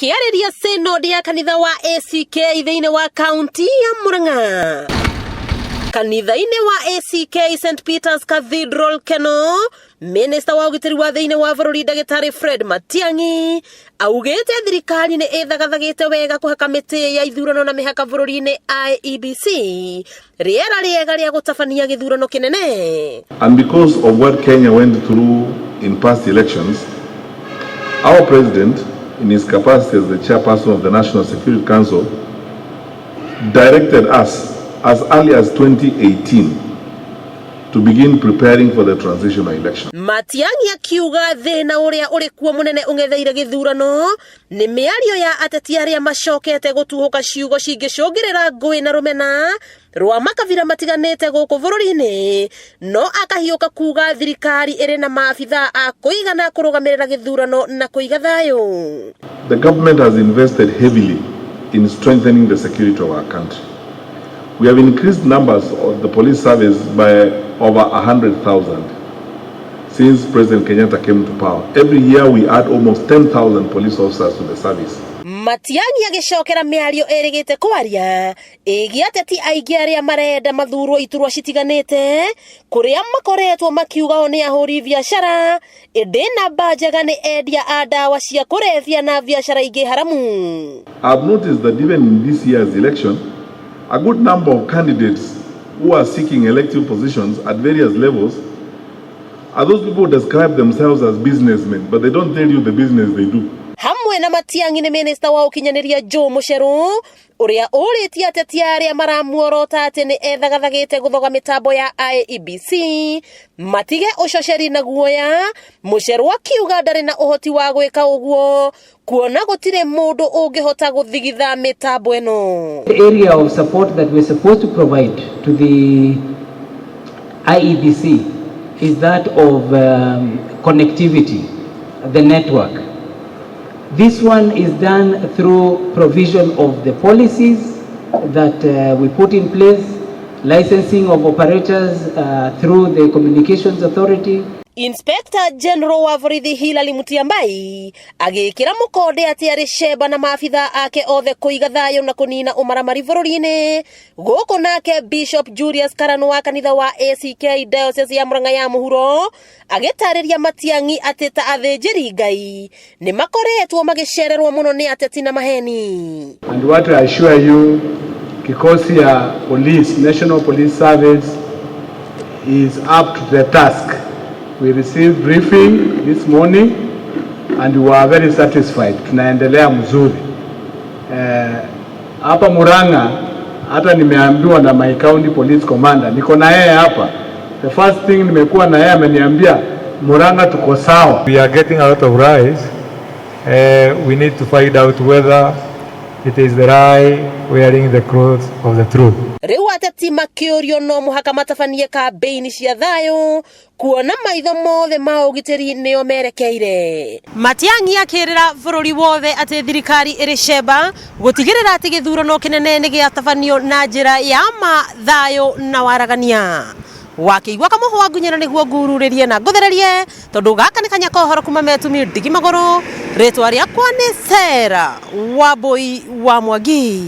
Akĩarĩria synod ya kanitha wa ACK thĩinĩ wa kaunti ya Murang'a. Kanitha-inĩ wa ACK St Peter's Cathedral Keno, Minista wa ũgitĩri wa thĩinĩ wa bũrũri ndagĩtarĩ Fred Matiang'i augĩte thirikari nĩ ĩthagathagĩte wega kũhe kamĩtĩ ya ithurano na mĩhaka bũrũri-inĩ IEBC rĩera rĩega rĩa gũtabania gĩthurano kĩnene. And because of what Kenya went through in past elections, our president, in his capacity as the chairperson of the National Security Council, directed us as early as 2018 to begin preparing for the transitional election. Matiang'i akiuga thĩna ũrĩa ũrĩ kuo mũnene ũng'etheire gĩthurano nĩ mĩario ya ateti arĩa macokete gũtuhũka ciugo cingĩcũngĩrĩra ngũĩ na rũmena rwa makabira matiganĩte gũkũ bũrũri-inĩ, no akahiũka kuga thirikari ĩrĩ na maabithaa a kũigana kũrũgamĩrĩra gĩthurano na kũiga thayũ. The government has invested heavily in strengthening the security of our country. We have increased numbers of the police service by over 100,000 since President Kenyatta came to power. Every year we add almost 10,000 police officers to the service. Matiang'i agĩcokera mĩario ĩrĩgĩte kwaria ĩgiĩ ateti aingĩ arĩa marenda mathurwo iturwa citiganĩte kũrĩa makoretwo makiuga o nĩ ahũri biacara ĩndĩ namba njega nĩ endia a ndawa cia kũrebia na biacara ingĩ haramu. I've noticed that even in this year's election, a good number of candidates who are seeking elective positions at various levels are those people who describe themselves as businessmen, but they don't tell you the business they do. Hamwe na Matiang'i nĩ minista wa ũkinyanĩria Joe Mucheru ũrĩa ũrĩtie ateti arĩa maramuorota atĩ nĩ ethagathagĩte gũthoga mĩtambo ya IEBC matige ũcoceri na guoya. Mucheru akiuga ndarĩ na ũhoti wa gwĩka ũguo kuona gũtirĩ mũndũ ũngĩhota gũthigitha mĩtambo ĩno. The area of support that we're supposed to provide to the IEBC is that of connectivity, the network. This one is done through provision of the policies that we put in place, licensing of operators through the Communications Authority. Inspector General wa borithi Hilary Mutyambai agĩkĩra mũkonde atĩ arĩ cemba na maabitha ake othe kũiga thayũ na kũnina ũmaramari bũrũri-inĩ. Gũkũ nake Bishop Julius Karanu wa kanitha wa ACK Diocese ya Murang'a ya Mũhuro agĩtarĩria Matiang'i atĩ ta athĩnjĩri Ngai nĩ makoretwo magĩcererwo mũno nĩ ateti na maheni. And what I assure you, kikosi ya police, National Police Service is up to the task. We received briefing this morning and we were very satisfied. Tunaendelea mzuri. Hapa Murang'a hata nimeambiwa na my county police commander, niko na yeye hapa. The first thing nimekuwa na yeye ameniambia, "Murang'a tuko sawa." We are getting a lot of lies. We need to find out whether it is the lie wearing the clothes of the truth. Rĩu ateti makĩũrio no mũhaka matabanie kambĩini cia thayũ kuona maitho mothe ma ũgitĩri nĩo merekeire. Matiang'i akĩrĩra bũrũri wothe atĩ thirikari ĩrĩ cemba gũtigĩrĩra atĩ gĩthurano kĩnene nĩ gĩatabanio na njĩra ya ma, thayũ na waragania. Wakĩigua kamũhwa ngunyĩra nĩguo ngururĩrie na ngũthererie tondũ gaka nĩ kanya ka ũhoro kuma metumi ndigi magũrũ. Rĩtwa rĩakwa nĩ Sarah Wambui wa Mwangi.